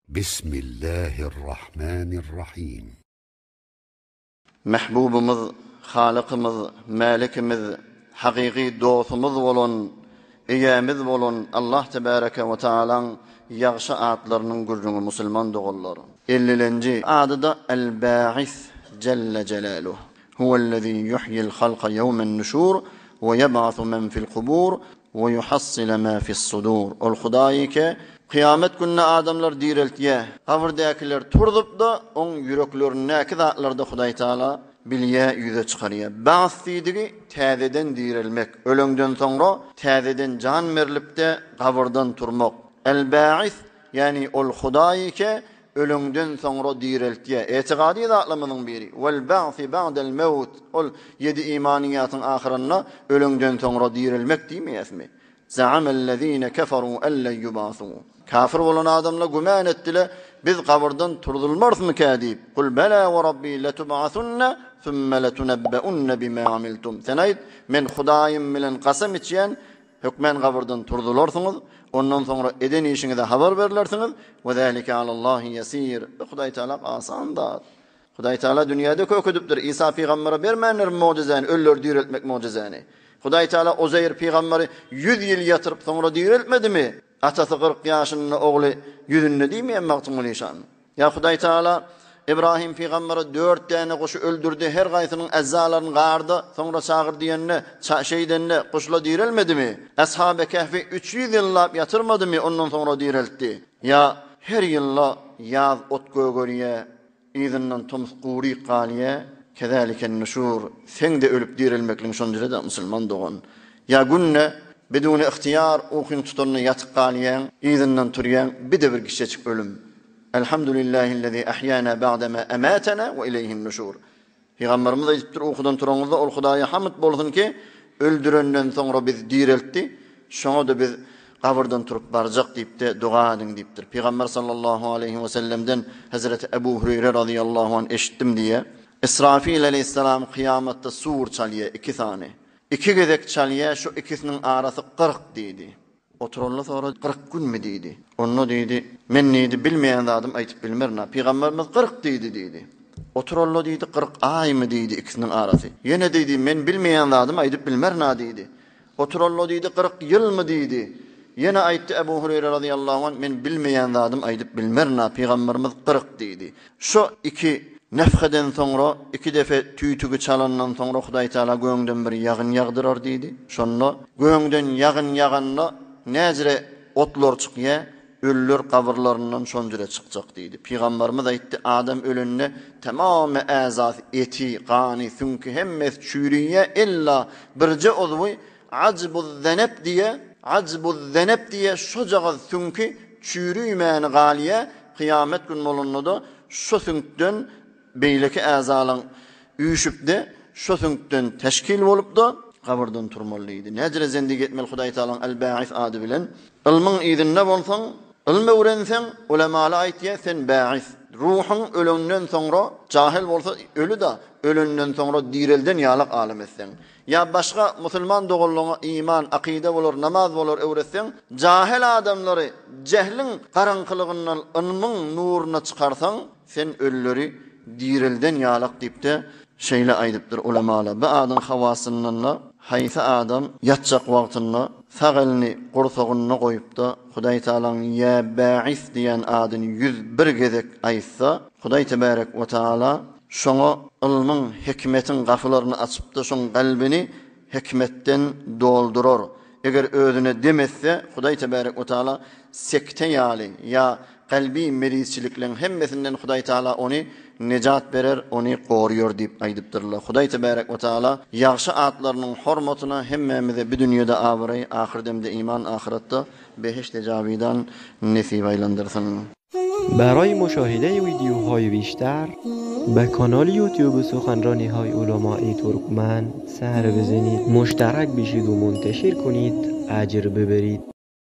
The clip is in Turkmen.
Bismillahirrahmanirrahim. Mähbubymyz, Halykymyz, Mälikimiz, hakyky dostumyz bolan, Eýämiz bolan Allah Tebäreke we Taalaň ýagşy atlarynyň gürrüňi musulman doganlar. Ellilenji ady-da El-Bâis Jelle Jelaluh. Huwellezî yuhyil halka ýewmen nuşur we ýeb'asu men fil kubur we yuhassile mâ fis-sudur. Ol Hudaý ki, kyýamet gününe adamlar direltýär, gabyrdäkiler turzup-da, oň ýüreklerindäki zatlary-da Hudaý Tagala bilýär, ýüze çykarýar. Ba's diýdigi täzeden direlmek, öleňden soňra täzeden jan berlip-de gabyrdan turmak. El-Bâis, ýagny ol Hudaý ki, Öleňden soňra direltýär. Etigady zatlarymyzyň biri. Wal ba'si ba'del mewt. Ol ýedi imanyýatyň ahyrynda öleňden soňra direlmek diýmeýäsmi? Za'amellezine keferu ellen yubasu. Kafir bolan adamlar güman etdiler, biz gabyrdan turzulmarysmykä diýip. Kul bela we rabbi letub'asunna sümme letunebbeunne bima amiltum. Sen aýt, men Hudaýym bilen kasam içýän, Hökmän gabyrdan turzularsyňyz, ondan soňra eden işiňize habar berlersiňiz, we zalike alallahi ýesir. Bu Hudaý Tagala asan zat. Hudaý Tagala dünýäde kök edipdir. Isa pygambere bermändir mugjizäni, ölüleri direltmek mugjizäni. Hudaý Tagala Uzeýr pygamberi ýüz ýyl ýatyryp soňra direltmedimi? Atasy 40 ýaşynda, ogly ýüzünde diýmeýän Magtymguly işan. Ýa Hudaý Tagala Ibrahim pygambere dört däne guşy öldürdi, her gaýsynyň äzalaryny gardy, soňra çagyr diýende, ça şeýdende, guşla direlmedimi? Ashaby Kehfi 300 ýyllap ýatyrmadymy, ondan soňra direltdi. Ýa her ýylda ýaz ot gögerýä, yzyndan tomus guryk galýa, kezaliken nuşur, seň-de ölüp direlmekligiň şonjada musulman dogan. Ýa günde biduni ygtyýar ukyň tutanda ýatyp galýaň, yzyndan turýaň, bir-de bir kiçejik ölüm. Elhamdülillahillezî ahýana ba'dema ematena we ileýhin nuşur. Pygamberimiz aýdypdyr, ukudan turaňyzda ol Hudaýa hamd bolsun ki, öldürenden soňra bizi direltdi, şoňa-da biz gabyrdan turup barjak diýip-de doga ediň diýipdir. Pygamber sallallahu aleýhi we sellemden Hezreti Ebu Hüreýre razyýallahu anh eşitdim diýýär. Israfil aleýhissalam kyýamatda sur çalýar iki sany. Iki gezek çalýar, şu ikisiniň arasy 40 diýdi. Oturanda sogra 40 günmi diýdi. Onda diýdi, men diýdi, bilmeýän zadym aýtyp bilmerin-a. Pygamberimiz 40 diýdi diýdi. Oturanda diýdi, 40 aýmy diýdi ikisiniň arasy. Ýene diýdi, men bilmeýän zadym aýdyp bilmerin-a diýdi. Oturanda diýdi, 40 ýylmy diýdi. Ýene aýtdy Ebu Hüreýre razyýallahu anh, men bilmeýän zadym aýdyp bilmerin-a, pygamberimiz 40 diýdi. Şu iki nefheden soňra, iki defe tüýtügi çalandan soňra Hudaý Tagala göňden bir ýagyn ýagdyrar diýdi. Şonda göňden ýagyn ýaganda näjre otlar çykýa, ölüler gabyrlaryndan şonjre çykjak diýdi. Pygamberimiz aýtdy, adam ölende tamamy äzasy, eti, gany, süňki hemmesi çüýrüýä, ella birje ozwy Ajbuz-zenep diýe, ajbuz-zenep diýe şojagaz süňki çüýrüýmäni galýa, kyýamet gün bolanda-da şo süňkden beýleki äzalaň üýşüp-de, şo süňkden teşkil bolup-da, gabyrdan turmaly diýdi. Näjere zendik etmeli Hudaý Tagalaň El-Bâis ady bilen. Ylmyň yzynda bolsaň, ylm öwrenseň, ulemaly aýtýa, sen bâis. Ruhuň ölenden soňra, jahyl bolsa öli-da, ölenden soňra direlden ýalak alym etseň. Ýa başga musulman doganlaryňa iman, akyda bolar, namaz bolar öwretseň, jahyl adamlary jähliň garaňkylygyndan ylmyň nuruna çykarsaň, sen ölüleri direlden ýalak diýipde şeýle aýdypdyr ulamalar. Bu adyň hawasyndan-da haýsy adam ýatjak wagtynda sag elini gursagynda goýupda Hudaý Tagalaň Ýa Bâis diýen adyny 101 gezek aýtsa, Hudaý Tebärek we Tagala Şoňa ylmyň, hikmetiň gapylaryny açypdy, şoň kalbyny hikmetden doldurar. Eger özüne dem etse, Hudaý tebärek we taala sekte ýaly ýa kalbi merizçilikleň hemmesinden Hudaý taala ony nejat berer, ony goryar diýip aýdypdyrlar. Hudaý tebärek we taala ýagşy atlarynyň hormatyna hemmämize bu dünýede abraý, ahyr demde iman, ahyratda behişdi jawidan nesip aýlandyrsyn. برای مشاهده ویدیوهای بیشتر به کانال یوتیوب سخنرانی های علمای ترکمن سر بزنید مشترک بشید و منتشر کنید اجر ببرید.